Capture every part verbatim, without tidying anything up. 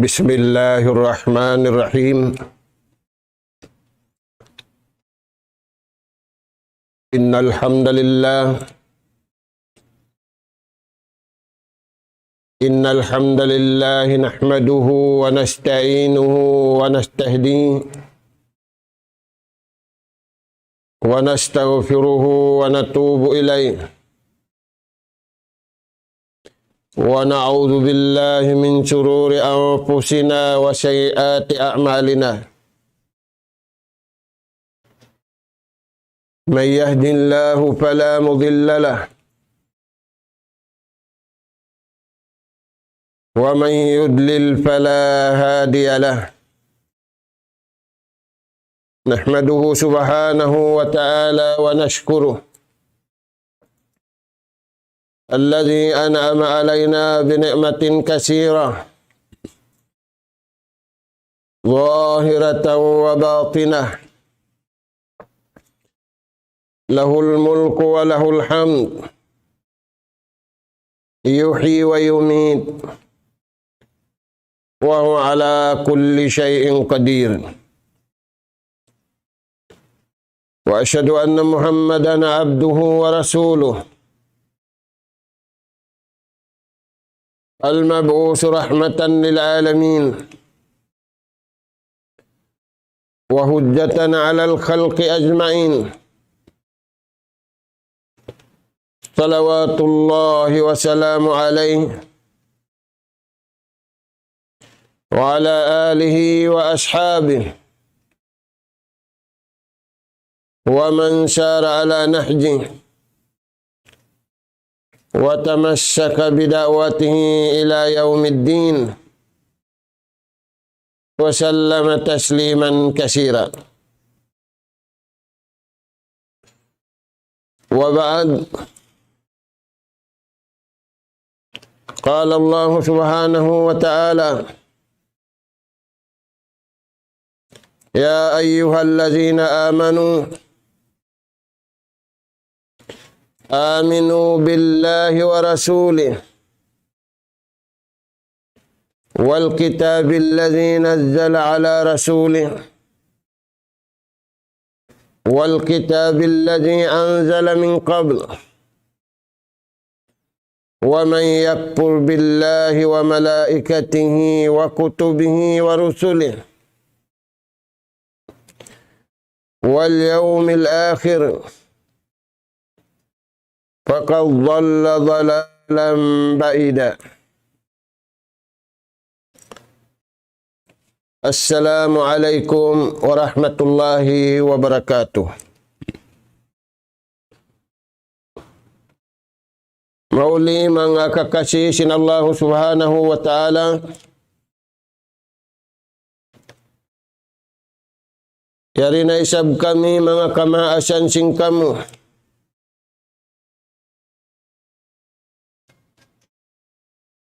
بسم الله الرحمن الرحيم. إن الحمد لله، إن الحمد لله نحمده ونستعينه ونستهديه ونستغفره ونتوب إليه، ونعوذ بالله من شرور أنفسنا وسيئات أعمالنا. من يهد الله فلا مضل له، ومن يضلل فلا هادي له. نحمده سبحانه وتعالى ونشكره الذي أنعم علينا بنعمة كثيرة ظاهرة وباطنة، له الملك وله الحمد، يحيي ويميت، وهو على كل شيء قدير. وأشهد أن محمدا عبده ورسوله، المبعوث رحمة للعالمين وحجة على الخلق أجمعين، صلوات الله وسلامه عليه وعلى آله وأصحابه ومن سار على نهجه وتمسك بدعوته إلى يوم الدين، وسلم تسليما كثيرا. وبعد، قال الله سبحانه وتعالى: يا أيها الذين آمنوا آمنوا بالله ورسوله والكتاب الذي نزل على رسوله والكتاب الذي أنزل من قبل، ومن يكفر بالله وملائكته وكتبه ورسله واليوم الآخر فقد ضل ضلالا بعيدا. السلام عليكم ورحمة الله وبركاته. Mahuli manga kakasi sin Allahu Subhanahu wa Ta'ala, yari na isab kami manga kamaasan sin kamu.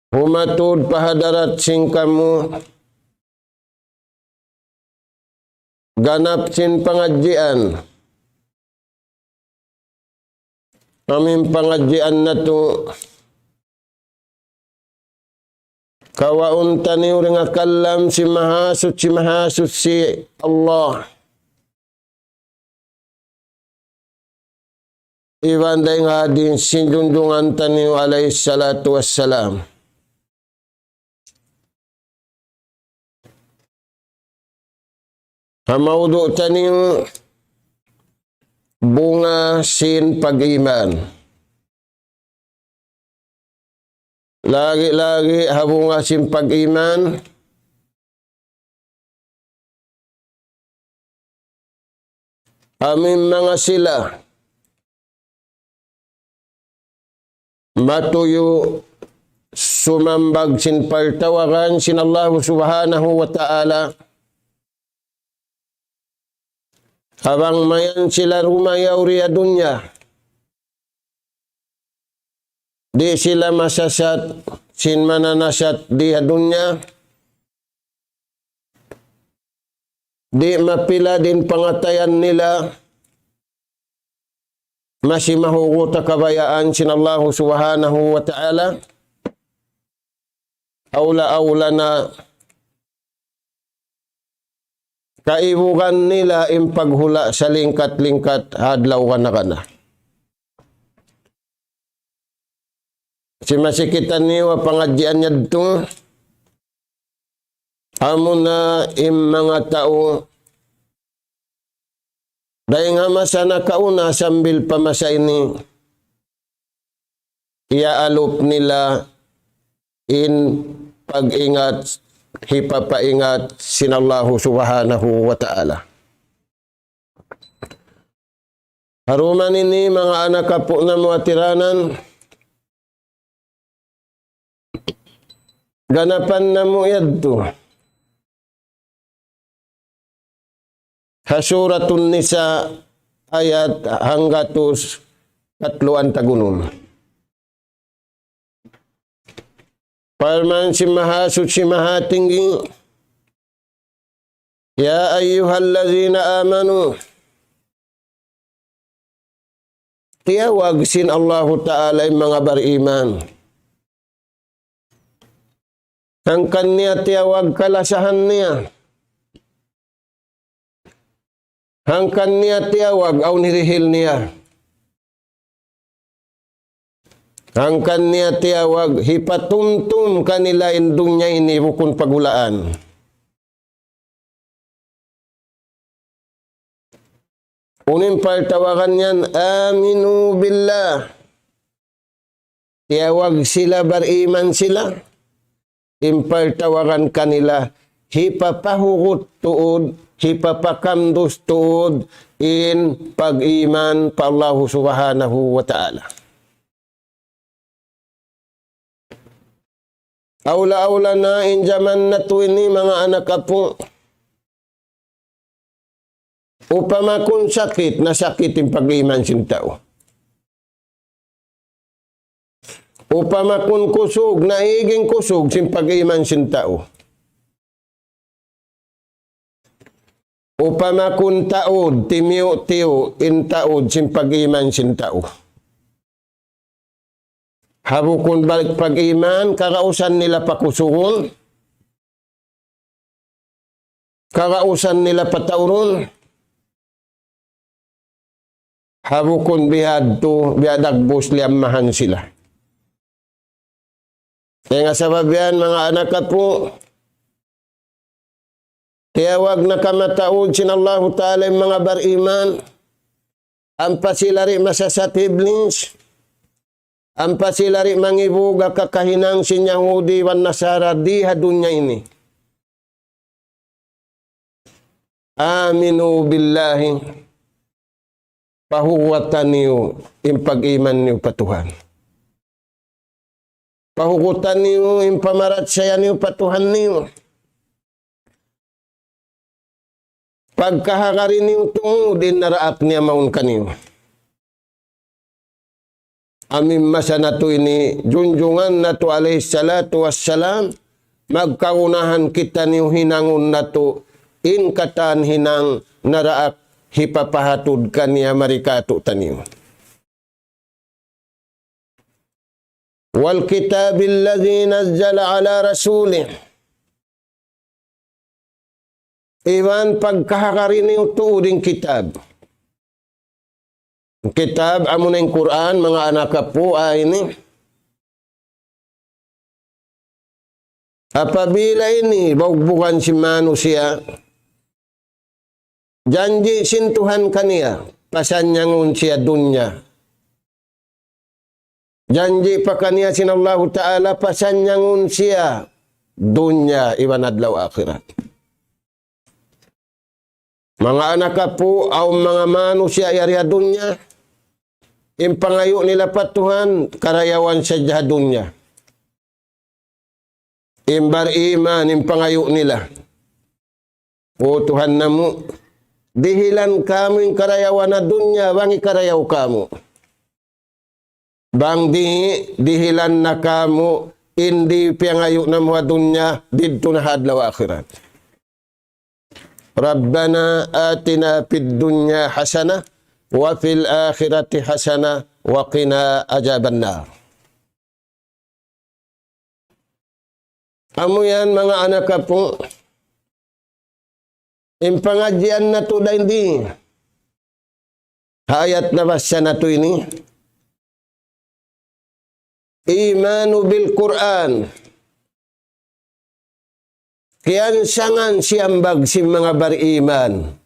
Humatud pa hadarat sin kamu ganap sin pangadjian. Amu in pangadjian natu', kawaun taniyu dayn ha kalam sin Mahasuchi, Mahasuchi Allah. Iban dayn ha hadis sin Junjungan taniyu alayhi salatu wassalam. Ha mawdu' taniyu, bunga sin pag-iman. Lagi-lagi ha bunga sin pag-iman, amu in manga sila matuyu' sumambag sin pagtawagan sin Allahu Subhanahu wa Ta'ala. Ha bang mayan sila rumayaw di ha dunya, di' sila masasat sin mananasat di ha dunya, di' mapila' in pangatayan nila, masi mahugut ha kabayaan sin Allahu Subhanahu wa Ta'ala, awla-awla na kaibugan nila in paghula' salingkat-lingkat ha adlaw kana-kana. Hisiyu-siyu kitaniyu ha pangadjian yadtu, amuna in manga tau dayn ha masa nakauna sambil pa masa ini, iyaalup nila in pag-ingat, hipapaingat sin Allahu Subhanahu wa Ta'ala. Ha dum ini manga anak apu' namu' ha tiranan, ganapan namu' yadtu ha Suratun Nisa ayat hanggatus katluan tag unum. Parman sin Mahasuchi Mahatinggi, يا أيها الذين آمنوا, tiyawag sin Allahu Ta'ala in manga bariman. Hangkan niya tiyawag kalasahan niya. Hangkan niya tiyawag awn hirihil niya. Hangkan niya tiyawag hipatumtum kanila in dunya ini bukun paghulaan. Unu in partawagan yan, آمنوا بالله. Tiyawag sila, bariman sila. In partawagan kanila, hipapahugut tuud, hipapakamdus tuud, in pag-iman pa Allahu Subhanahu wa Ta'ala. Awla-awla na in jaman natu' ini manga anak apu'. Upama kunu' sakit, nasakit in pag-iman sin tau. Upama kunu' kusug, naig in kusug sin pag-iman sin tau. Upama kunu' taud, timiyu'-tiyu' in taud sin pag-iman sin tau. Ha bukun balik pag-iman, kagausan nila pakusugun, kagausan nila pataurun. Ha bukun bihadtu, biya' dagbus liyammahan sila. Dayn ha sabab yan, manga anak apu', tiyawag na kamataud sin Allahu Ta'ala in manga bariman, ampa sila di' masasat Iblis, ampa sila di' mangibug ha kakahinang sin Yahudi iban Nasara di ha dunya ini. آمنوا بالله. Pahugutan niyu in pag-iman niyu pa Tuhan. Pahugutan niyu in pamarachaya niyu pa Tuhan niyu. Pagkahagari niyu tuud in naraak niya mawn kaniyu. Amu in masa natu' ini, junjungan natu' alayhi salatu wassalam, magkagunahan kitaniyu hinangun natu' in katan hinang naraak hipapahatud kaniya mari kātu'niyu. والكتاب الذي نزل على رسوله. Iban pagkahagari niyu tuud in kitab. Kitab, amuna in Qur'an, manga anak apu', ah, ini. Apabila ini, bugbugan sin manusiya', janji' sin Tuhan kaniya, pasannyangun siya dunya. Janji' pa kaniya sin Allahu Ta'ala, pasannyangun siya dunya iban adlaw akhirat. Manga anak apu', awn manga manusiya' yari ha dunya, in pangayu' nila pa Tuhan, karayawan sadja ha dunya. In bariman, in pangayu' nila, "O Tuhan namu', dihilan kamu' in karayawan ha dunya, bang hikarayaw kamu'. Bang di', dihilan na kamu' in di' piyangayu' namu' ha dunya, didtu na ha adlaw akhirat." ربنا آتنا في الدنيا حسنة وفي الآخرة حسنة وقنا عذاب النار. Amu yan, manga anak apu', in pangadjian natu' dayn di ha ayat nabassa natu' ini, الإيمان بالقرآن. Kiyansangan siyambag sin manga bariman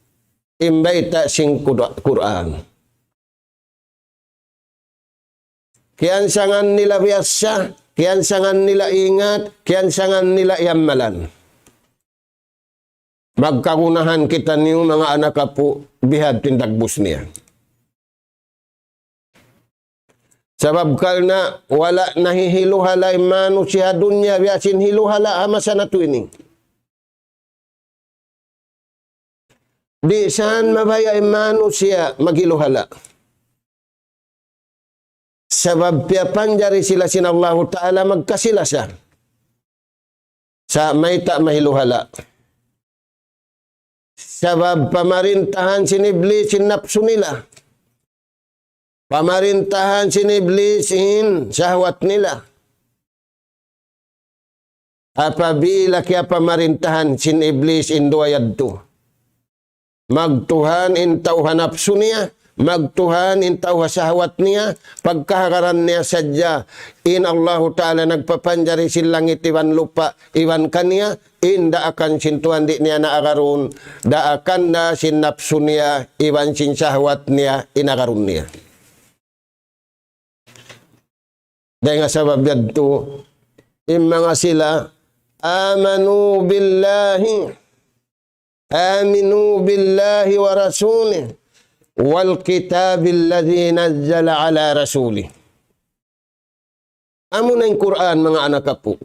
in bayta' sin Qur-, Qur'an. Kiyansangan nila biyassa, kiyansangan nila ingat, kiyansangan nila iyammalan. Magkagunahan kitaniyu, manga anak apu', bihadtu in dagbus niya. Sabab karna' wala' nahihiluhala' in manusiya' ha dunya biya' sin hiluhala' ha masa natu' ini. Di' san mabaya' in manusiya' maghiluhala'. Sabab piyapanjari sila sin Allahu Ta'ala magkasi-lasa. Sa' mayta' mahiluhala'? Sabab pamarintahan sin Iblis in napsu nila. Pamarintahan sin Iblis in shahwat nila. Apabila kiyapamarintahan sin Iblis in duwa yadtu, magtuhan in tau ha napsu niya, magtuhan in tau ha shahwat niya, pagkahagaran niya sadja in Allahu Ta'ala nagpapanjari sin langit iban lupa' iban kaniya, in daakan sin Tuhan di' niya na agarun, daakan na sin napsu niya iban sin shahwat niya in agarun niya. Dayn ha sabab yadtu, in manga sila, آمنوا بالله، آمنوا بالله ورسوله والكتاب الذي نزل على رسوله. Amuna in Qur'an, manga anak apu'.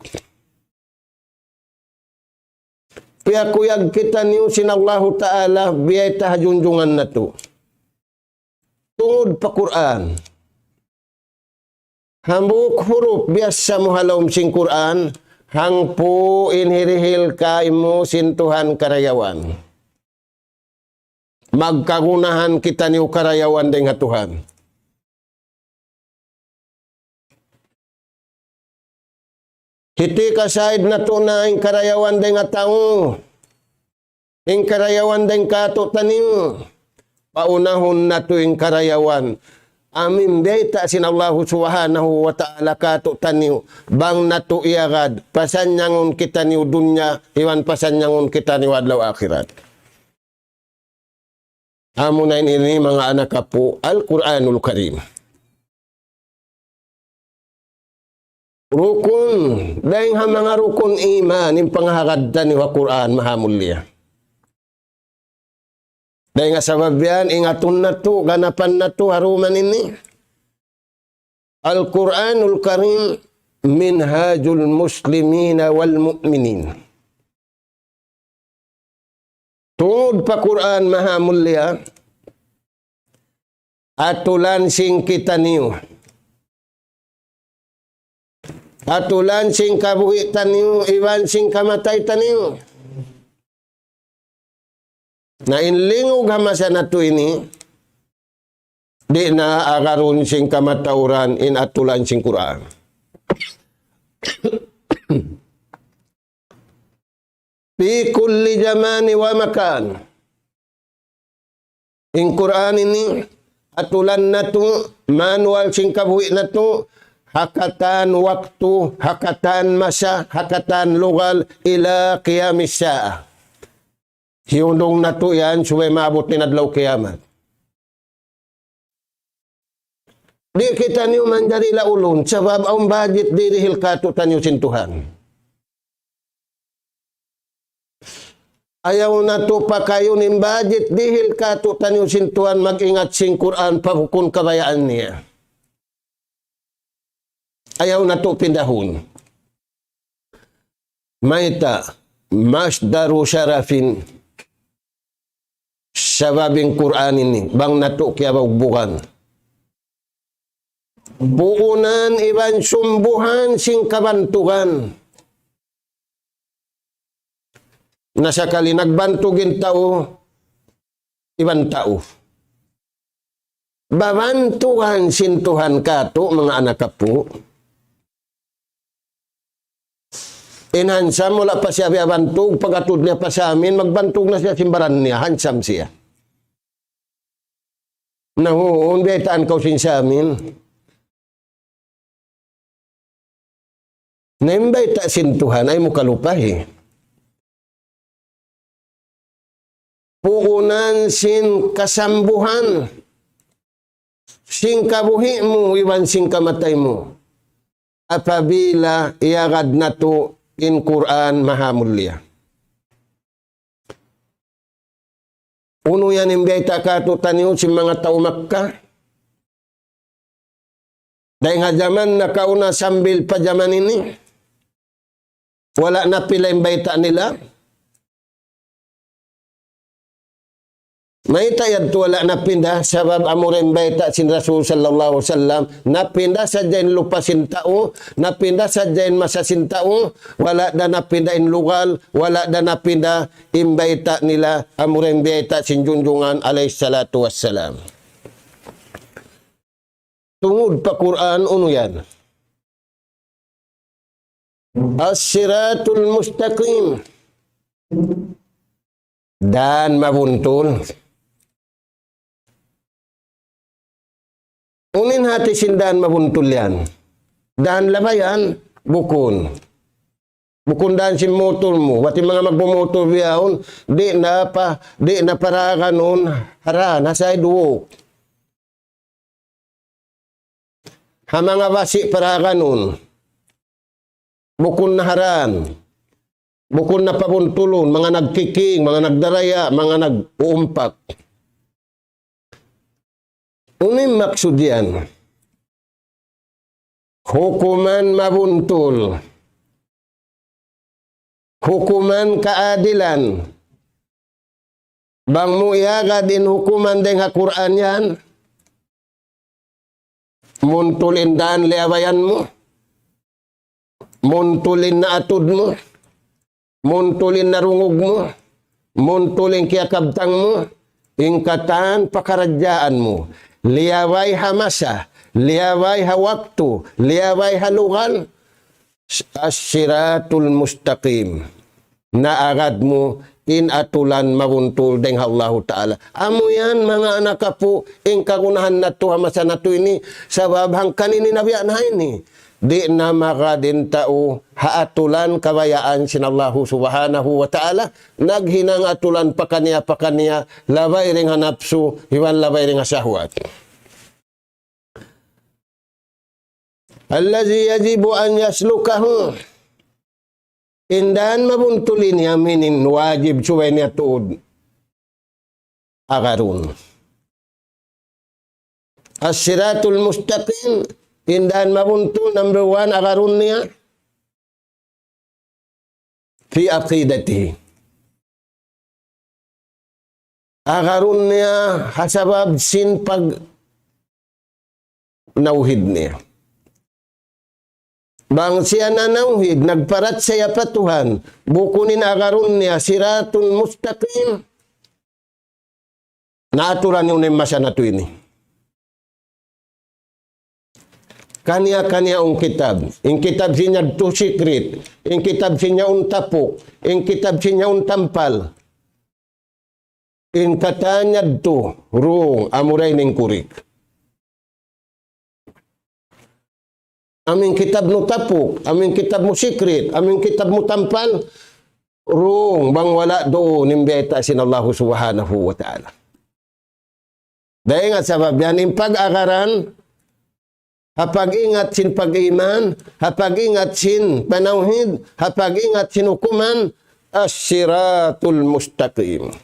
Piyakuyag kitaniyu sin Allahu Ta'ala, biyayta' ha junjungan natu'. Tungud pa Qur'an. Hambuuk hurup biyassa mu ha lawm sin Qur'an, hangpu' in hirihil kaymu sin Tuhan karayawan. Magkagunahan kitaniyu karayawan dayn ha Tuhan. Hiti kasaid natu' na in karayawan dayn ha tau. In karayawan dayn kātu'niyu. Paunahun natu' in karayawan. Amu in biyayta' sin Allahu Subhanahu wa Ta'ala kātu'niyu. Bang natu' iyagad, pasanyangun kitaniyu dunya, iban pasanyangun kitaniyu adlaw akhirat. Amuna in ini, manga anak apu', Al-Qur'anul Karim. Rukun, dayn ha manga rukun iman, in pangahagad taniyu ha Qur'an, mahamulliya. Dayn ha sabab yan, ingatun natu', ganapan natu', ha dum ini. Al-Qur'anul Karim, منهاج المسلمين والمؤمنين. Tungud pa Qur'an mahamulliya, atulan sin kitaniyu. Atulan sin kabuhi' taniyu, iban sin kamatay taniyu. Na in lingug ha masa natu' ini, di' na agarun sin kamatauran in atulan sin Qur'an. في كل زمان ومكان. In Qur'an ini, atulan natu', manual sin kabuhi' natu', ha katan waktu, ha katan masa, ha katan lugal, إلى قيام الساعة. Hiyundung natu' yan, subay maabut in adlaw kiyamat. Di' kitaniyu manjari laulun, sabab awn budget dihil kātu'niyu sin Tuhan. Ayaw natu' pakayun in budget dihil kātu'niyu sin Tuhan, mag-ingat sin Qur'an pa bukun kabayaan niya. Ayaw natu' pindahun. Mayta', مصدر شرف, sabab in Qur'an ini, bang natu' kiyabaugbugan. Puunan iban sumbuhan sin kabantugan. Na sakali nagbantug in tau, iban tau. Babantugan sin Tuhan katu', manga anak apu'. In hansam, wala' pa siya biyabantug, pag-atud niya pa samin, magbantug na siya sin baran niya, hansam siya. Na, huun, biyaytaan kaw sin samin. Na in bayta' sin Tuhan, ayaw mu kalupahi. Puunan sin kasambuhan, sin kabuhi' mu, iban sin kamatay mu. Apabila iyagad natu' in Qur'an maha mulia. Unu yan in biyayta' katu'taniyu sin manga tau Makkah? Dayn ha jaman nakauna sambil pa jaman ini, wala' napinda in bayta' nila. Mayta' yadtu wala' napinda, sabab amura in bayta' sin Rasul sallallahu alayhi wasallam, napinda sadja in lupa sin tau, napinda sadja in masa sin tau, wala' da napinda in lugal, wala' da napinda in bayta' nila, amura in bayta' sin junjungan alayhi salatu wassalam. Tungud pa Qur'an, unu yan? As-siratul mustaqim. Dan mabuntul. Unu in hati sin dan mabuntul yan? Dan labayan? Bukun. Bukun dan sin motor mu. Bat in manga magmumotor bihaun, di' na pa, di' na paraganun, hara na sidewalk. Ha manga basi' paraganun. Bukun na haran. Bukun na pabuntulun, manga nagkiking, manga nagdaraya, manga nag-uumpak. Unu in maksud yan? Hukuman mabuntul. Hukuman kaadilan. Bang mu iyagad in hukuman dayn ha Qur'an yan, muntul in dan liyabayan mu, muntul in naatud mu, muntul in narungug mu, muntul in kiyakabtang mu, in katan pakaradjaan mu, liyabay ha masa, liyabay ha waktu, liyabay ha lugal, as-siratul mustaqim. Naagad mu in atulan mabuntul dayn ha Allahu Ta'ala. Amu yan, manga anak apu', in kagunahan natu' ha masa natu' ini, sabab hangkan ini nabiya' na ini. Di' na makadin tau ha atulan kabayaan sin Allahu Subhanahu wa Ta'ala, naghinang atulan pakaniya-pakaniya, labay dayn ha napsu, iban labay dayn ha sahwat. الذي يجب أن يسلكه. In dan mabuntul ini amu in wajib subay niya tuud agarun. As-siratul mustaqim, in dan mabuntul, number one, agarun niya, في عقيدته. Agarun niya ha sabab sin pag-, nawhid niya. Bang siya nanawhid, nagparachaya pa Tuhan, bukun in agarun niya siratul mustaqim, na aturan niya in masa natu' ini. Kaniya-kaniya in kitab. In kitab sin yadtu secret. In kitab sin yaun tapuk. In kitab sin yaun tampal. In katan yadtu wrong, amura in correct. Amu in kitab mu tapuk, amu in kitab mu secret, amu in kitab mu tampal, wrong, bang wala' duun in biyayta' sin Allahu Subhanahu wa Ta'ala. Dayn ha sabab yan in pag-agaran, ha pag-ingat sin pag-iman, ha pag-ingat sin panawhid, ha pag-ingat sin hukuman, as-siratul mustaqim.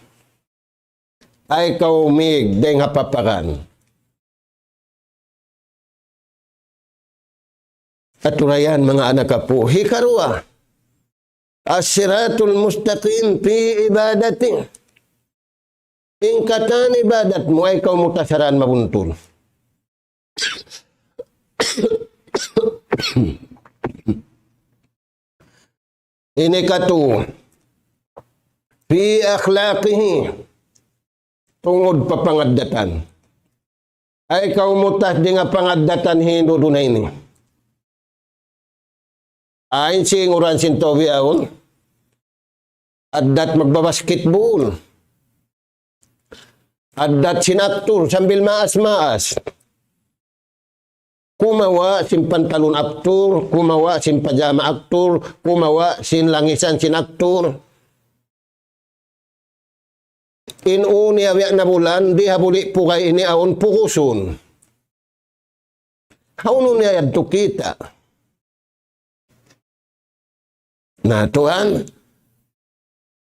Ayaw kaw mig dayn ha paparan. Aturan yan, manga anak apu'. Hikaruwa, as-siratul mustaqim fi ibadati. In katan ibadat mu ayaw kaw mutasaran mabuntul. Ini katu, fi akhlaqihi, tungud pa pangaddatan. Ay kaw mutas di nga pangaddatan hindu' duun ini. Ain singuran sin tau bihaun. Addat magbabasketball. Addat sin aktur sambil maas-maas. Kumawa' sin pantalon aktur, kumawa' sin pajama aktur, kumawa' sin langisan sin aktur. In unu niya biya' na bulan, di' ha buli' pugay ini awn pugusun. Hawnu niya yadtu kita'? Na, tuwan,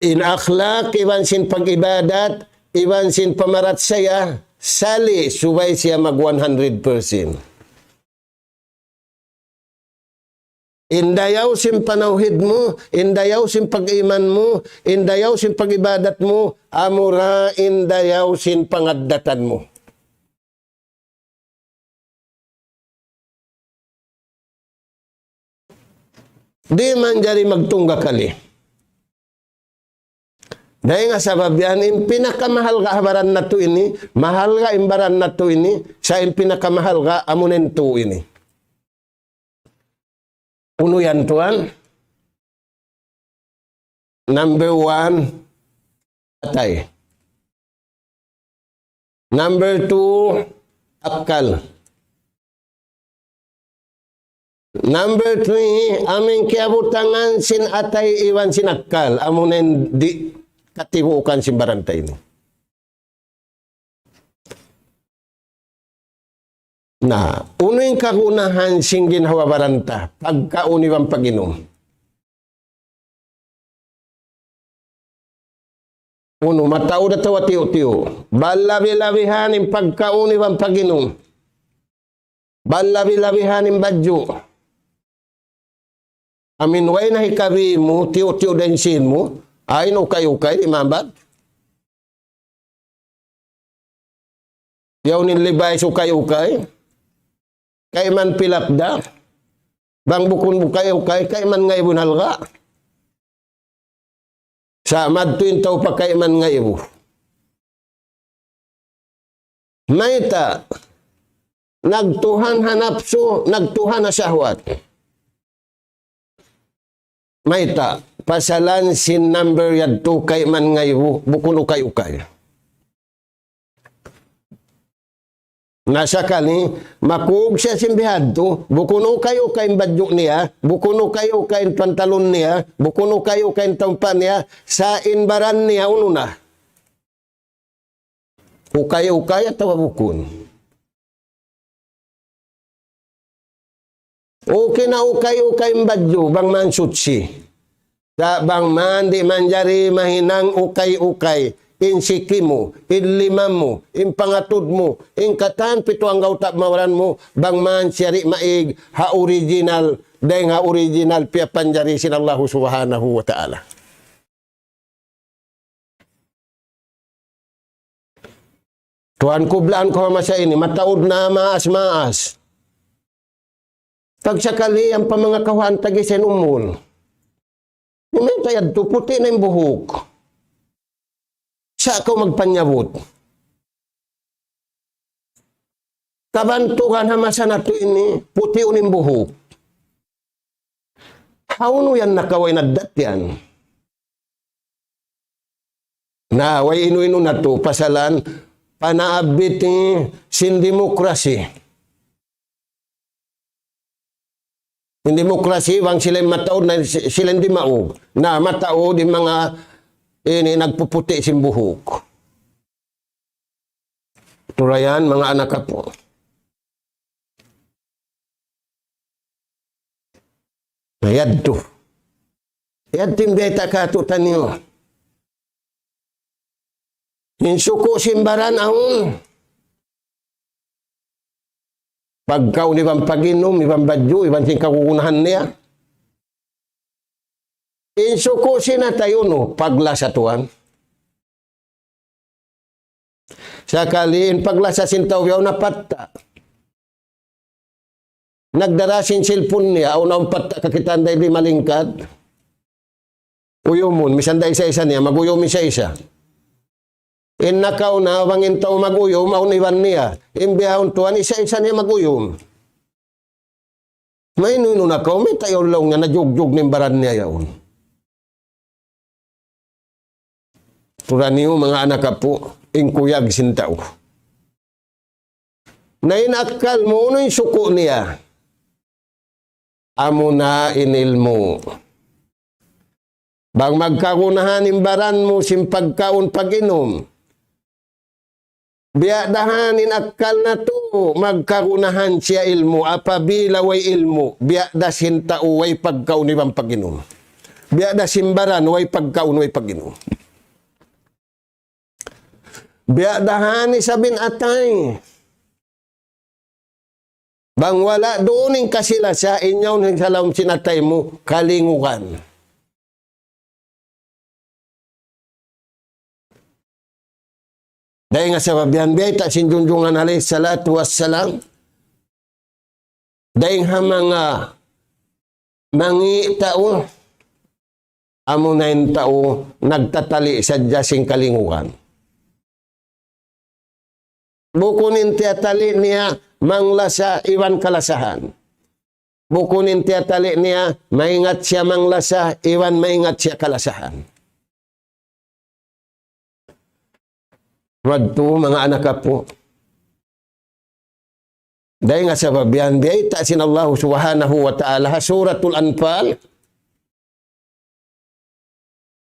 in akhlak, iban sin pag-ibadat, iban sin pamarachaya, sali' subay siya mag one hundred percent. In dayaw sin panawhid mu, in dayaw sin pag-iman mu, in dayaw sin pag-ibadat mu, amura in dayaw sin pangaddatan mu. Di' manjari magtungga' kali. Dayn ha sabab yan, in pinakamahalga' ha baran natu' ini, mahalga' in baran natu' ini, sa' in pinakamahalga' amu na in tuu ini. Unu yan, tuwan? Number one, atay. Number two, akkal. Number three, amu in kiyabutangan sin atay iban sin akkal. Amu na in di' katibuukan sin baran ta ini. Na, unu in kagunahan sin ginhawa-baran ta, pagkaun iban pag-inum? Unu, mataud atawa tiyu'-tiyu'? Bang labi-labihan in pagkaun iban pag-inum. Bang labi-labihan in badju'. Amu in way na hikabi mu, tiyu'-tiyu' da in sīn mu, awn ukay-ukay, di' mabad. Yaun in Levi's ukay-ukay. Kayman pilak da. Bang bukun ukay-ukay, kayman ngaibu in halga'. Sa' madtu in tau pa kayman ngaibu. Mayta', nagtuhan ha napsu, nagtuhan ha sahwat. Mayta', pasalan sin number yadtu kayman ngaibu, bukun ukay-ukay. Na sakali, makug siya sin bihadtu, bukun ukay-ukay in badju' niya, bukun ukay-ukay in pantalon niya, bukun ukay-ukay in tumpa niya, sa' in baran niya, unu na? Ukay-ukay atawa bukun? Okay na ukay-ukay in badju', bang man suchi. Sa' bang man di' manjari mahinang ukay-ukay, in siki mu, in lima mu, in pangatud mu, in katan pitu anggawta' baran mu, bang man siya di' maig ha original, dayn ha original piyapanjari sin Allahu Subhanahu wa Ta'ala. Tuwan, kublaan ku ha masa ini, mataud na maas-maas. Pagsakali, ampa manga kawhaan tagi sin umul. Mayta' yadtu, puti' na in buhuk. Sa' kaw magpanyabut. Kabantugan ha masa natu' ini, putiun in buhuk. Hawnu yan nakaway na addat yan? Na, way inu-inu natu', pasalan, panaabit ni sin demokrasi. In demokrasi, bang sila in mataud na si-, sila in di' maug. Na, mataud in manga ini nagpuputi' sin buhuk. Turayan, manga anak apu'. Na yadtu. Yadtu in bayta' kātu'niyu. In suku' sin baran awn. Pagkaun iban pag-inum, iban badju', iban sin kagunahan niya. In suku' sin atay unu, paglasa tuwan. Sakali in paglasa sin tau bihaun na patta'. Nagdara sin cellphone niya, awn-awn patta' kakitaan da di' malingkat. Uyumun, misan da isa-isa niya, mag-uyum isa-isa. In nakauna, bang in tau mag-uyum, awn iban niya. In bihaun tuwan, isa-isa niya mag-uyum. Maynu-maynu na kaw, mayta' yaun laung niya, najugjug na in baran niya yaun. Tuud niyu manga anak apu', in kuyag sin tau. Na in akkal mu, unu in suku' niya? Amuna in ilmu'. Bang magkagunahan in baran mu sin pagkaun pag-inum. Biya' da han in akkal natu', magkagunahan siya ilmu', apabila way ilmu', biya' da sin tau way pagkaun iban pag-inum. Biya' da sin baran, way pagkaun, way pag-inum. Biya' da han isab in atay. Bang wala' duun in kasi-lasa, in yaun ha lawm sin atay mu, kalingugan. Dayn ha sabab yan, biyayta' sin Junjungan alayhi salatu wassalam, dayn ha manga mangi' tau, amuna in tau nagtatali' sadja sin kalingugan. Bukun in tiyatali' niya manglasa iban kalasahan. Bukun in tiyatali' niya maingat siya manglasa iban maingat siya kalasahan. Madtu, manga anak apu'. Dayn ha sabab yan, biyayta' sin Allah Subhanahu wa Ta'ala ha Suratul Anfal,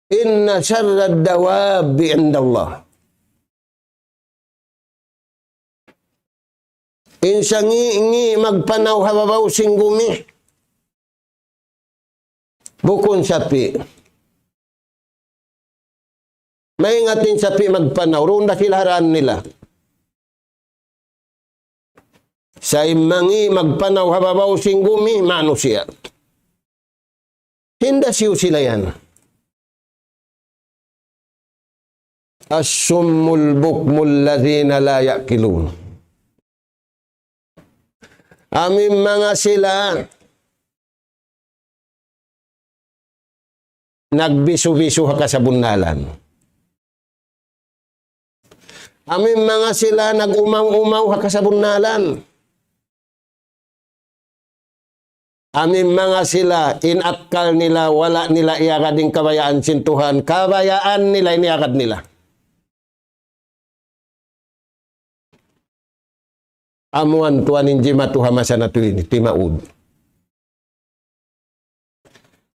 إن شر الدواب عند الله. In sangi'-ngi' magpanaw ha babaw sin gumi, bukun sapi'. Maingat in sapi' magpanaw, duun da sila ha dān nila. Sa' in mangi' magpanaw ha babaw sin gumi, manusiya'. Hinda hisiyu sila yan? الصم البكم الذين لا يعقلون. Amu in manga sila nagbisu-bisu ha kasabunnalan. Amu in manga sila nag-umaw-umaw ha kasabunnalan. Amu in manga sila in akkal nila, wala' nila iyagad in kabayaan sin Tuhan, kabayaan nila in iyagad nila. Amu yan tuwan in jimatu ha masa natu' ini, timaud.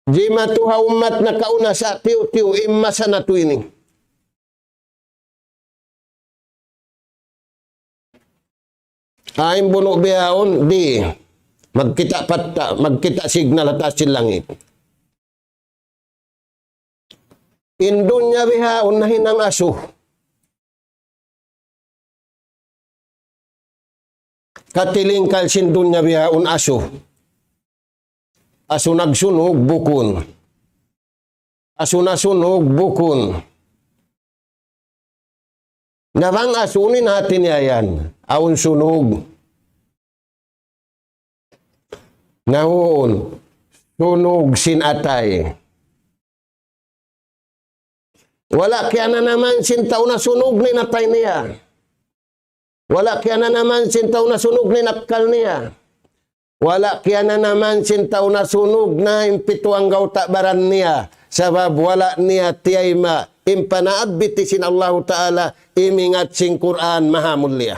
Jimatu ha ummat nakauna sa' tiyu'-tiyu' in masa natu' ini. Awn bunu' bihaun, di'. Magkita' patta', magkita' signal ha taas sin langit. In dunya bihaun nahinang asu. Katilingkal sin dunya bihaun asu. Asu nagsunug, bukun. Asu nasunog, bukun. Na bang asu, unu in hati niya yan? Awn sunog. Na huun, sunog sin atay. Wala' kiyananaman sin tau nasunog na in atay niya. Wala' kiyananaman sin tau nasunog na in akkal niya. Wala' kiyananaman sin tau nasunog na in pitu anggawta' baran niya. Sabab wala' niya tiyayma' in panaabiti sin Allahu Ta'ala, imingat sin Qur'an Maha Mulia.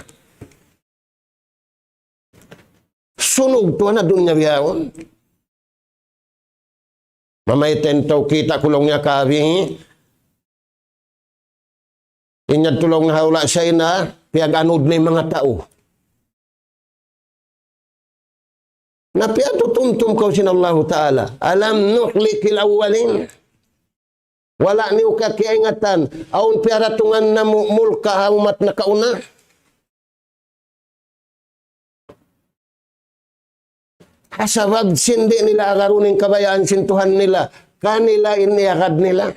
Sunog tuwan ha dunya bihaun. Mamayta' in tau, kita' ku laung niya kabi. In yadtu laung niya ha hula' China, piyag-anud na in manga tau. Na piyatutumtum kaw sin Allahu Ta'ala. ألم نهلك الأولين. Wala' niyu kakiyaingatan, awn piyaratungan namu' mulka ha ummat nakauna. Ha sabab sin di' nila agarun in kabayaan sin Tuhan nila, kanila in iyagad nila.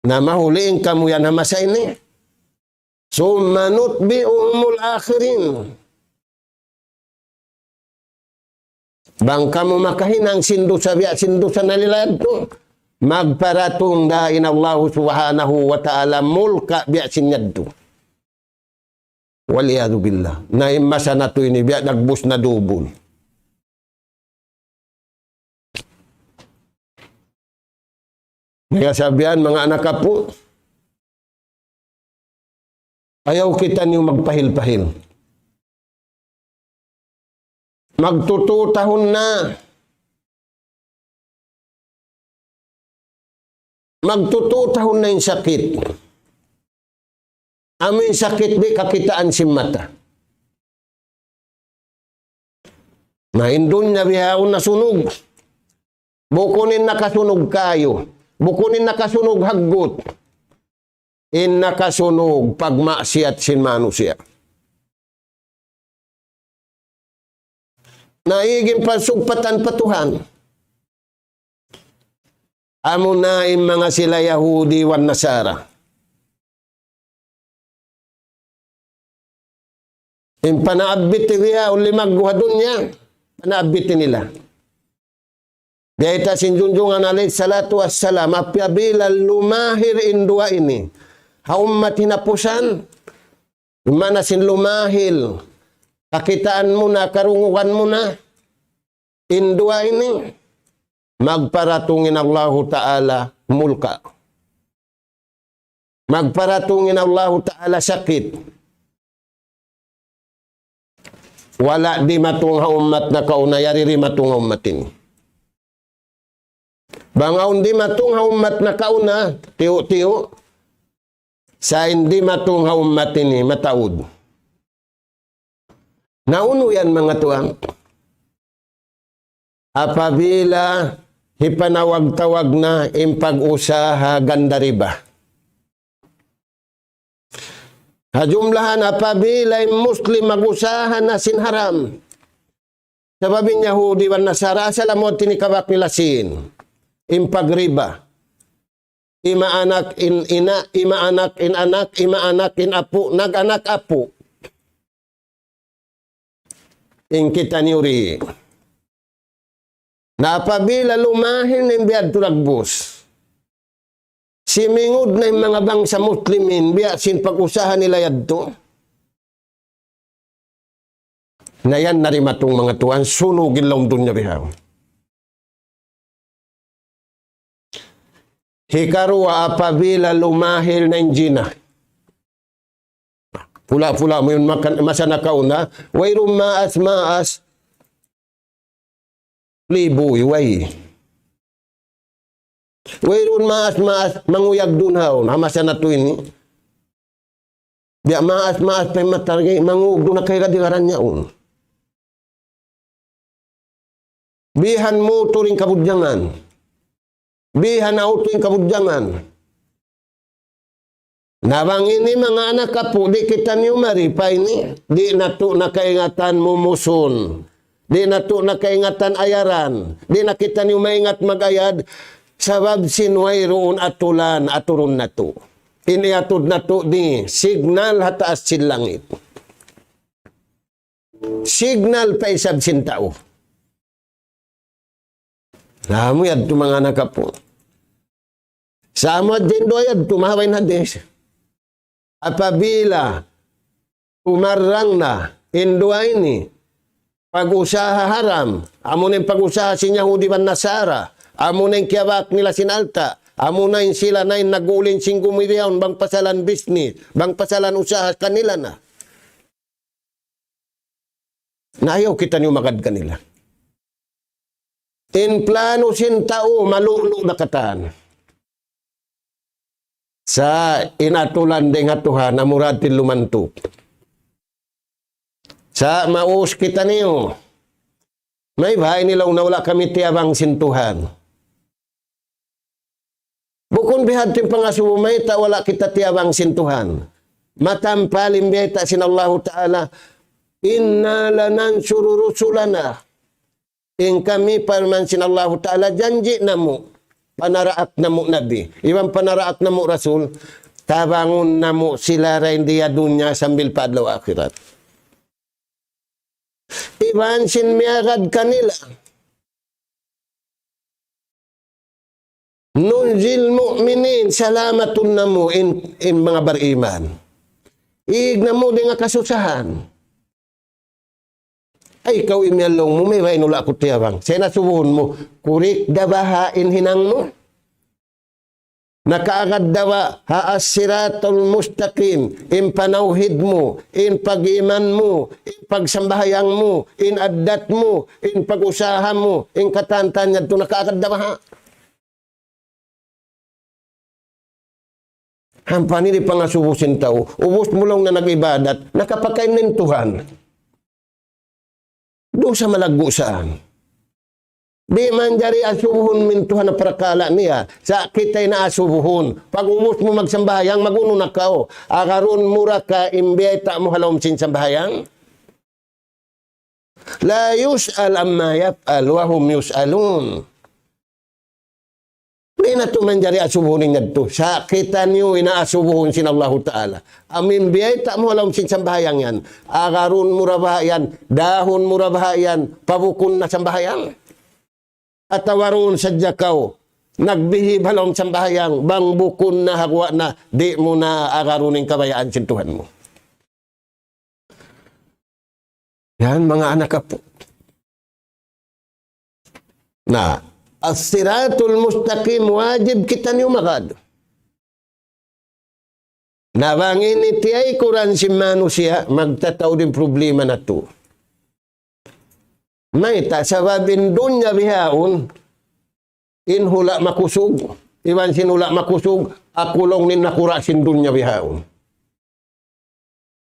Na mahuli in kamu yan ha masa ini. ثم نتبعهم الآخرين. Bang kamu makahinang sin dusa biya' sin dusa nila yadtu. Magparatung da in Allahu Subhanahu wa Ta'ala mulka' biya' sin yadtu. Wal iyadhu billah. Na in masa natu' ini biya' dagbus na dubul. Manga sabihan, manga anak apu', ayaw kitaniyu magpahil-pahil. Magtutu tahun na. Magtutu tahun na in sakit. Amu in sakit di' kakitaan sin mata. Na in dunya bihaun nasunug. Bukun in nakasunug kayu. Bukun in nakasunug haggut. In nakasunug pagmaksiyat sin manusiya'. Na igi in pagsugpatan pa Tuhan. Amuna in manga sila Yahudi wan Nasara. In panaabbit biya' uli magguha dunya, panaabbit nila. Biyayta' sin Junjungan alayhi salatu wassalam, apabila lumahil in duwa ini ha ummat hinapusan, in maana sin lumahil, kakitaan mu na, karungugan mu na, in duwa ini, magparatung in Allahu Ta'ala mulka'. Magparatung in Allahu Ta'ala sakit. Wala' dimatung ha ummat nakauna, yari dimatung ha ummat ini. Bang awn dimatung ha ummat nakauna, tiyu'-tiyu'. Sa' in dimatung ha ummat ini, mataud. Na unu yan, manga tuwan? Apabila hipanawag-tawag na in pag-usaha ganda riba. Ha jumlahan apabila in Muslim mag-usaha na sin haram. Sabab in Yahudi wan Nasara, asal amu tinikabak nila sin in pagriba. Ima anak in ina, ima anak in anak, ima anak in apu', nag-anak apu'. In kitaniyu ri. Na apabila lumahil na in biya' dagbus, simingud na in manga bangsa Muslimin, biya' sin pag-usaha nila yadtu. Na yan na dimatung, manga tuwan, sunug in lawm dunya bihaun. Hikaruwa, apabila lumahil na in jina. Pula-pula mu yan maka-, masa nakauna, wayruun maas-maas, libu, way. Wayruun maas-maas, manguyag duun haun, ha masa natu' ini. Biya' maas-maas pa in mata lagi', manguyag duun na kay kadigaran niya un. Bihan mutur in kabudjangan. Bihan auto in kabudjangan. Na bang ini manga anak apu', di' kitaniyu mari pa ini, di' natu' na kaingatan mumusun. Di' natu' na kaingatan ayaran. Di' na kitaniyu maingat mag-ayad. Sabab sin wayruun atulan, aturun natu'. In iyatud natu' di signal ha taas sin langit. Signal pa isab sin tau. Na amu yadtu manga anak apu'. Sa' amu yadtu in duwa yadtu, mahaba' in hadis. Apabila tumarrang na in duwa ini, pag-usaha haram, amuna in pag-usaha sin Yahudi wan Nasara, amuna in kiyabak nila sin alta', amuna in sila na in nag-uulin sin gumi bihaun, bang pasalan business, bang pasalan usaha kanila na. Na ayaw kitaniyu magad kanila. In plano sin tau, malulu' na katan. Sa' in atulan dayn ha Tuhan, amura da in lumantup. Sa' maus kitaniyu. Mayta' ini laung na wala' kami tiyabang sin Tuhan. Bukun bihadtu in pangasubu, mayta' wala' kita tiyabang sin Tuhan. Matampal in biyayta' sin Allahu Ta'ala, إنا لننصر رسلنا. In kami, parman sin Allahu Ta'ala, janji' namu', panaraak namu' Nabi, iban panaraak namu' Rasul, tabangun namu' sila dayn di ha dunya sambil pa adlaw akhirat. Iban sin miyagad kanila. Nu وتنجي المؤمنين, salamatun na mu in, in manga bariman. Ig na mu dayn ha kasusahan. Ay, kaw imiyan laung mu, may way nula' ku tiya bang. Sa' in asubuhun mu, kurik da baha' in hinang mu. Nakaagad da baha' ha as-siratul mustaqim, in panawhid mu, in pag-iman mu, in pagsambahayang mu, in addat mu, in pag-usaha mu, in katantan yadtu nakaagad da baha'. Hampa ini di' pangasubu sin tau. Ubus mu laung na nag-ibadat, nakapakain in Tuhan. Dusa malaggu' saan. Di' manjari asubuhun in Tuhan in parakala' niya. Sa' kita in asubuhun. Pag-ubus mu magsambahayang, mag-unu na kaw. Agarun mu ra ka in biyayta' mu ha lawm sin sambahayang. لا يسأل عما يفعل وهم يسألون. Di' na tuud manjari asubuhun in yadtu. Sa' kitaniyu in asubuhun sin Allahu Ta'ala. Amu in biyayta' mu ha lawm sin sambahayang yan. Agarun mu ra baha' yan. Dahun mu ra baha' yan. Pabukun na sambahayang. Atawa duun sadja kaw nagbihib ha lawm sambahayang, bang bukun na, ha guwa' na, di' mu na agarun in kabayaan sin Tuhan mu. Yan, manga anak apu'. Na, as-siratul mustaqim, wajib kitaniyu magad. Na bang ini tiyaykuran sin manusiya', magtataud in problema natu'. Mayta', sabab in dunya bihaun, in hula' makusug, iban sin hula' makusug, aku laung niya nakura' sin dunya bihaun.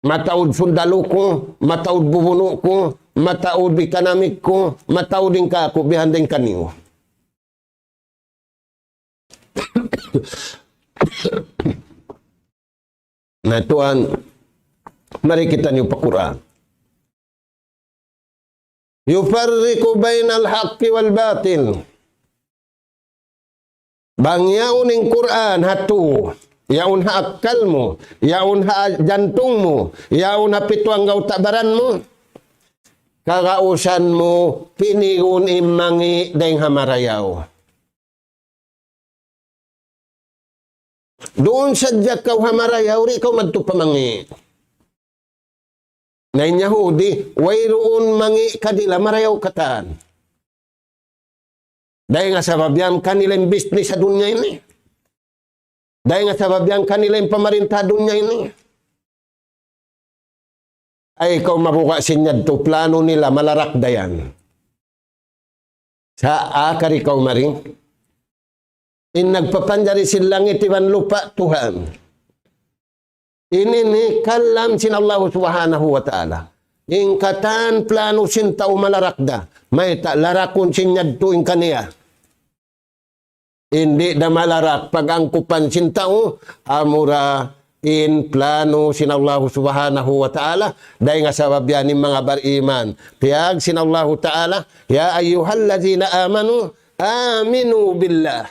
Mataud sundalu ku, mataud bubunu' ku, mataud economic ku, mataud in kāku' bihan dayn kaniyu. Na tuwan, mari kitaniyu pa Qur'an. يفرق بين الحق والباطل. Bang yaun in Qur'an ha tuu, yaun ha akkal mu, yaun ha jantung mu, yaun ha pitu anggawta' baran mu, kagausan mu pinigun in mangi' dayng ha marayaw. Duun sadja kaw ha marayaw, di' kaw madtu pa mangi'. Na in Yahudi, wayruun mangi' kanila, marayaw katan. Dayng ha sabab yan kanila in business ha dunya ini. Dayng ha sabab yan kanila in pamarinta ha dunya ini. Ay, kaw mabuga' sin yadtu, plano nila, malarak da yan. Sa' akari kaw mari. In nagpapanjari sin langit iban lupa', Tuhan. Ini in kalam sin Allah Subhanahu wa Ta'ala. In katan plano sin tau malarak da. Mayta', larakun sin yadtu in kaniya. Di' da malarak pag-angkupan sin tau, amura in plano sin Allah Subhanahu wa Ta'ala, dayng ha sabab yan in manga bariman. Piyag sin Allah Ta'ala, يا أيها الذين آمنوا آمنوا بالله.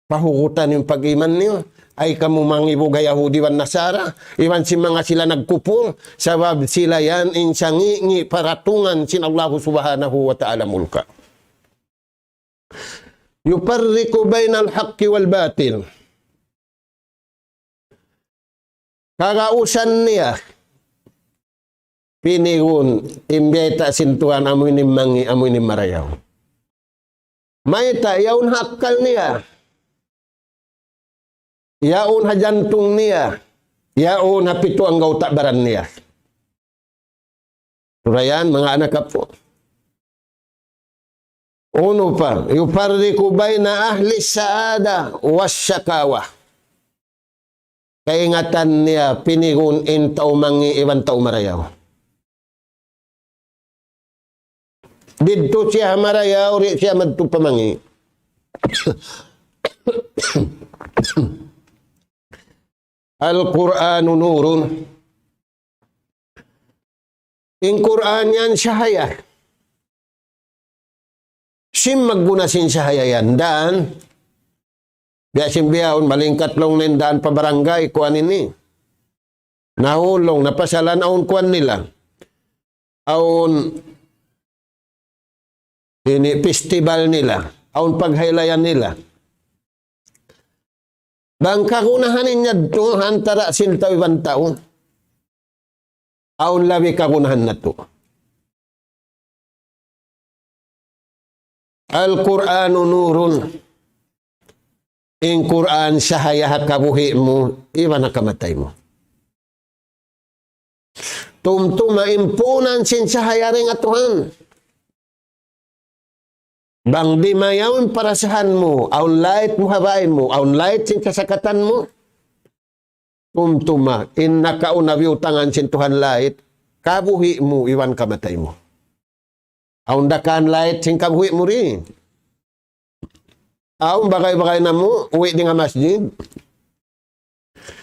Pahugutan in pag-iman niyu, ay kamu mangibuga Yahudi wan Nasara, iban sin manga sila nagkupur, sabab sila yan in sangi'-ngi' paratungan sin Allah Subhanahu wa Ta'ala mulka. يفرق بين الحق والباطل. Kagausan niya, pinigun, in biyayta' sin Tuhan, amu ini in mangi', amu ini in marayaw. Mayta', yaun ha akkal niya. Yaun ha jantung niya. Yaun ha pitu anggawta' baran niya. Sura yan, manga anak apu'. Unu pa, يفرق بين أهل السعادة والشقاوة. Kaingatan niya pinigun in tau mangi' iban tau marayaw. Didtu siya ha marayaw, di' siya madtu pa mangi'. القرآن نور. In Qur'an yan sahaya. Sin magguna sin sahaya yan. Dan, biya' sin bihaun, malingkat laung na in dan pa barangay, kuwan ini. Nahulung, napasalan awn kuwan nila. Awn ini festival nila. Awn paghaylayan nila. Bang kagunahan in yadtu ha antara' sin tau iban tau. Awn labi kagunahan natu'. Al-Qur'anu nurun. In Qur'an sahaya ha kabuhi' mu, iban ha kamatay mu. Tumtuma in puunan sin sahaya dayn ha Tuhan. Bang di' mayaw in parasahan mu, awn lait mu ha bay mu, awn lait sin kasakatan mu. Tumtuma, in nakauna biyutangan sin Tuhan lait, kabuhi' mu iban kamatay mu. Awn dakan lait sin kabuhi' mu ri. Awn bagay-bagay namu', uwi' dayn ha masjid.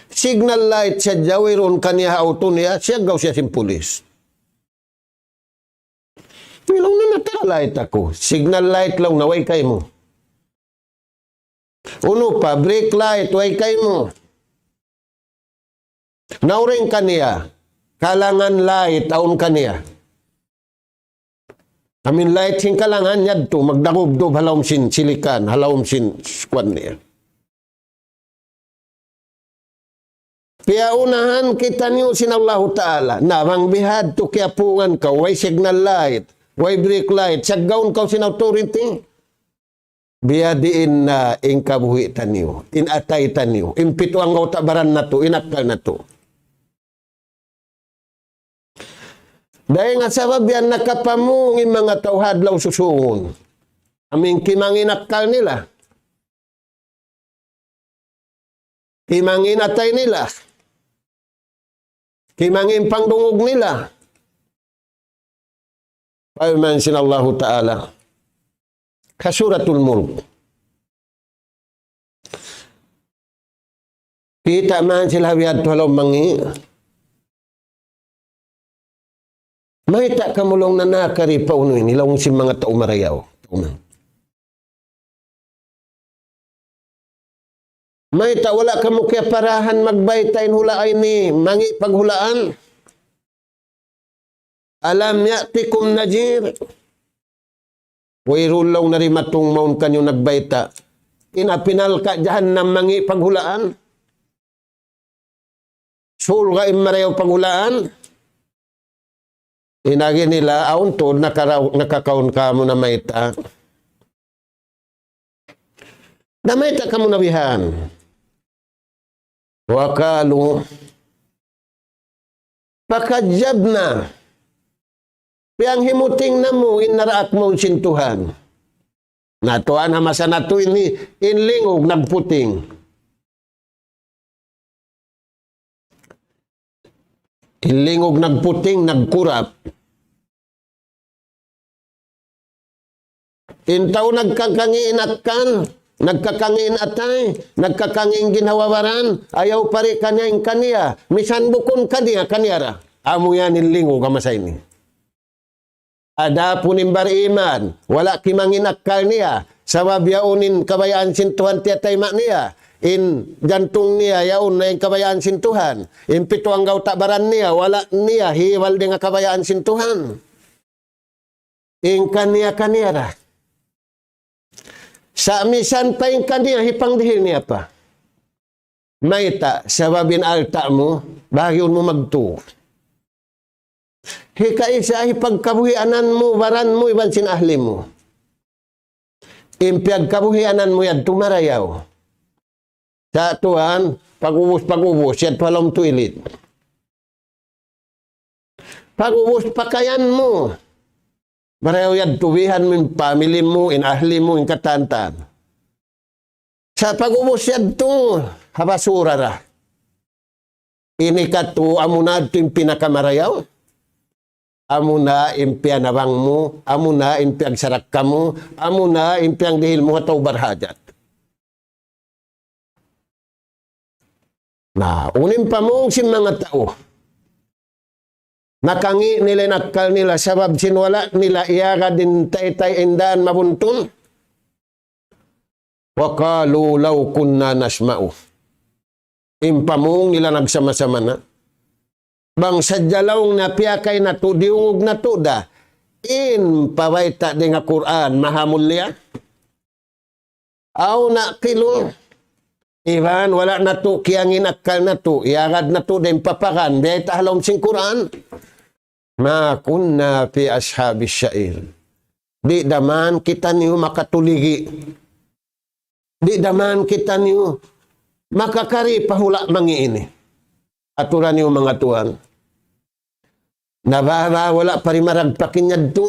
Signal light sadja wayruun kaniya ha auto niya, siyaggaw siya sin pulis. Laung niya, "Nagtara light aku." Signal light laung niya, way kaymu. Unu pa, brake light, way kaymu. Nauring kaniya, kalangan light, awn kaniya. Amin light sin kalangan yadtu, magdagubdub ha lawm sin silikan, ha lawm sin kuwan niya. Piyaunahan kitaniyu sin Allahu Ta'ala. Na bang bihadtu kiyapungan kaw, way signal light, way brake light, saggawun kaw sin authority. Biyadiin na in kabuhi' taniyu, in atay taniyu, in pitu anggawta' baran natu', in akkal natu'. Dayn ha sabab yan nakapamung in manga tau ha adlaw susūngun. Amu in kimangi' in akkal nila. Kimangi' in atay nila. Kimangi' in pangdungug nila. Parman sin Allahu Ta'ala ha Suratul Mulk. Kita' man sila biyadtu ha lawm mangi'. Mayta' kamu laung niya nakari pa unu ini, laung sin manga tau marayaw. Mayta' wala' kamu kiyaparahan magbayta' in hula' ini, mangi' paghulaan. Alam ya'tikum nadhir. Wayruun laung niya dimatung mawn kaniyu nagbayta'. In api narka' jahannam mangi' paghulaan. Surga' in marayaw paghulaan. In agi nila, awn tuud nakaraw-, nakakaun kamu na mayta'. Na mayta' kamu na bihan. Wa qalu, fakadhabna. Piyanghimuting namu' in naraak mawn sin Tuhan. Na tuwan ha masa natu' ini, in lingug nagputing. In lingug nagputing, nagkurap. In tau nagkakangi' in akkal, nagkakangi' in atay, nagkakangi' in ginhawa-baran, ayaw pa ri kaniya in kaniya, misan bukun kaniya, kaniya ra. Amu yan in lingug ha masa ini. Adapun in bariman, wala' kimangi' in akkal niya, sabab yaun in kabayaan sin Tuhan tiyatayma' niya, in jantung niya, yaun na in kabayaan sin Tuhan, in pitu anggawta' baran niya, wala' niya hibal dayn ha kabayaan sin Tuhan. In kaniya-kaniya ra. Sa' misan pa in kaniya hipangdihil niya pa. Mayta', sabab in alta' mu, bahagiun mu magtu. Hikaisa hipagkabuhianan mu, baran mu, iban sin ahli mu. In piyagkabuhianan mu yadtu marayaw. Sa' tuwan, pag-ubus, pag-ubus, yadtu ha lawm toilet. Pag-ubus pakayan mu. Marayaw yadtu bihan mu in family mu, in ahli mu, in katan-katan. Sa' pag-ubus yadtu, ha basura ra. Ini katu', amuna yadtu in pinakamarayaw. Amuna in piyanabang mu, amuna in piyagsarakka mu, amuna in piyangdihil mu ha tau barhajat. Na, unu in pamung sin manga tau. Nakangi' nila in akkal nila, sabab sin wala' nila iyagad in taytay in dān mabuntun. Wa qalu law kunna nasma'u. In pamung nila nagsama-sama na. Bang sadja laung niya piyakay natu', diyungug natu' da in pabayta' dayn ha Qur'an, maha mulia. Aw na'qilu. Iban wala' natu' kiyangin akkal natu', iyagad natu' dayn pa pagan, biya' ta ha lawm sin Qur'an. ما كنا في أصحاب السعير. Di' da man kitaniyu makatuligi. Di' da man kitaniyu makakari pa hula' mangi' ini. Aturan niyu manga tuwan. Na baba wala' pa ri maragpak in yadtu.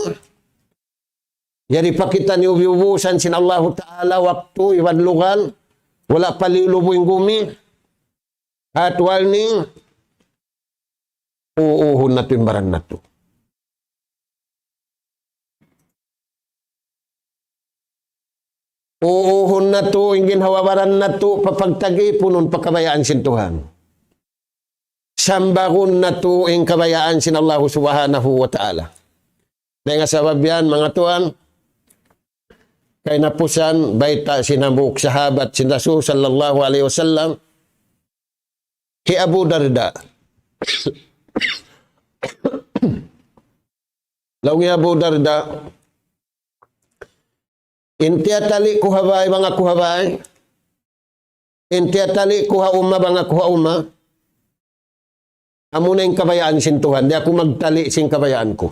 Yari pa kitaniyu biyubusan sin Allahu Ta'ala waktu iban lugal, wala' pa liyulubu in gumi. Hat warning, uuhun natu' in baran natu'. Uuhun natu' in ginhawa-baran natu' pa pagtag-ipunun pa kabayaan sin Tuhan. Sambagun natu' in kabayaan sin Allahu Subhanahu wa Ta'ala. Dayn ha sabab yan, manga tuwan, kahinapusan, bayta' sin hambuuk sahabat sin Rasul sallallahu alayhi wasallam, hi Abu Darda. Laung hi Abu Darda, in tiyatali' ku ha bay, bang aku ha bay. In tiyatali' ku ha uma, bang aku ha uma. Amuna in kabayaan sin Tuhan, di' aku magtali' sin kabayaan ku.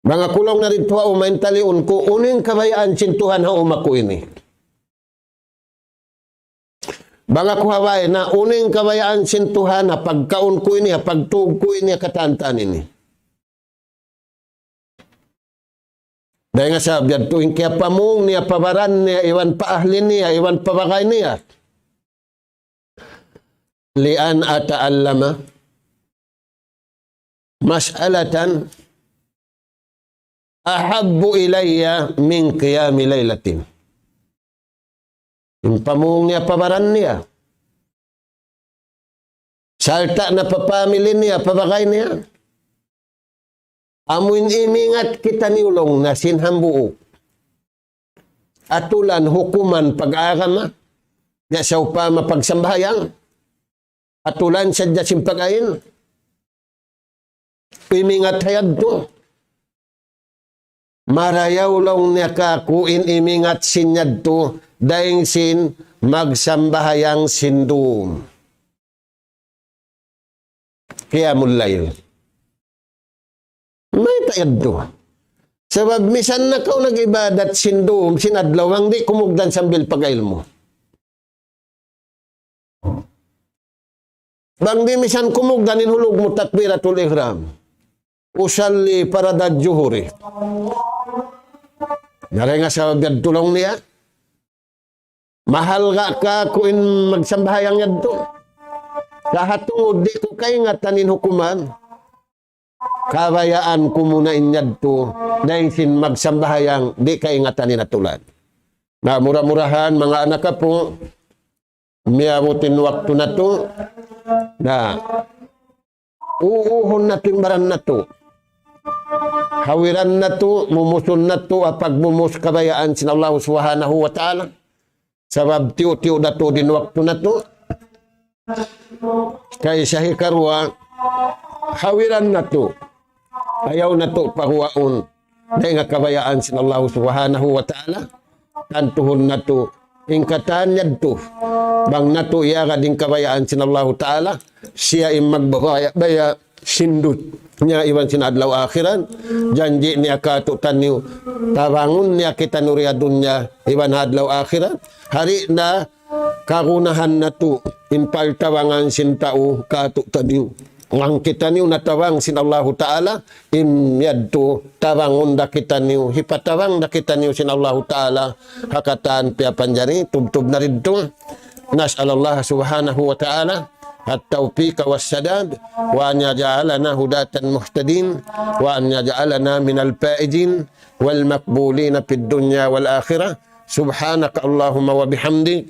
Bang aku laung na didtu ha uma, in taliun ku, unu in kabayaan sin Tuhan ha uma ku ini. Bang aku ha bay na, unu in kabayaan sin Tuhan ha pagkaun ku ini, ha pagtug ku ini, ha katan-katan ini. Dayn ha sabab yadtu in kiyapamung niya pa baran niya, iban pa ahli niya, iban pa bagay niya. لأن أتعلم مسألة أحب إلي من قيام ليلة. In pamung niya pa baran niya. Sarta' na pa pamili niya, pa bagay niya. Amu in imingat kitaniyu laung na sin hambuuk. Atulan hukuman pag-agama. Biya' sawpama pagsambahayang. Atulan sadja sin pag-ain. Imingat ha yadtu. Marayaw laung niya kāku' in imingat sin yadtu, dayn sin magsambahayang sin dum. Qiyamul layl. Mayta' yadtu. Sabab misan na kaw nag-ibadat sin dum, sin adlaw, bang di' kumugdan sambil pag-ilmu. Bang di' misan kumugdan in hulug mu takbiratul ihram. أصلي فرض الظهر. Dayn ha sabab yadtu laung niya. Mahalga' kāku' in magsambahayang yadtu. Sa' ha tungud di' ku kaingatan in hukuman. Kabayaan ku muna in yadtu, dayn sin magsambahayang, di' kaingatan in atulan. Na mura-murahan, manga anak apu', miyabut in waktu natu', na uuhun natu' in baran natu'. Hawiran natu', mumusun natu', ha pagmumus kabayaan sin Allah Subhanahu wa Ta'ala. Sabab tiyu'-tiyu' da tuud in waktu natu'. Kaysa hikaruwa, hawiran natu'. Ayaw natu' pahuwaun. Dayn ha kabayaan sin Allah Subhanahu wa Ta'ala. Tantuhun natu'. In katan yadtu. Bang natu' iyagad in kabayaan sin Allah Ta'ala. Siya in magbabaya'-baya'. Sin dunya iban sin adlaw akhirat, janji' niya kātu'niyu, tabangun niya kitaniyu di ha dunya iban adlaw akhirat, hari na kagunahan natu', in pagtabangan sin tau kātu'niyu. Bang kitaniyu natabang sin Allahu Ta'ala, in yadtu tabangun da kitaniyu, hipatabang da kitaniyu sin Allahu Ta'ala, ha katan piyapanjari, tubtub na didtu. نسأل الله سبحانه وتعالى التوفيق والسداد، وأن يجعلنا هداة مهتدين، وأن يجعلنا من الفائزين والمقبولين في الدنيا والآخرة. سبحانك اللهم وبحمدك،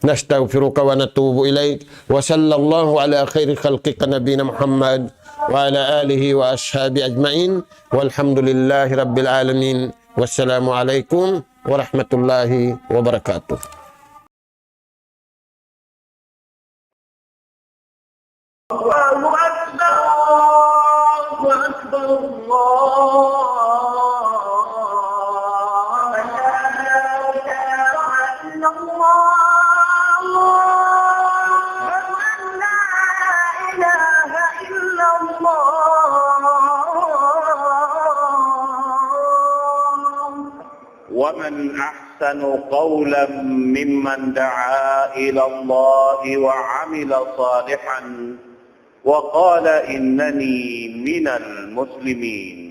نستغفرك ونتوب إليك، وصلى الله على خير خلقك نبينا محمد وعلى آله وأصحابه أجمعين، والحمد لله رب العالمين، والسلام عليكم ورحمة الله وبركاته. الله أكبر، الله أكبر، الله أكبر. ومن أحسن قولا ممن دعا إلى الله وعمل صالحا وقال إنني من المسلمين.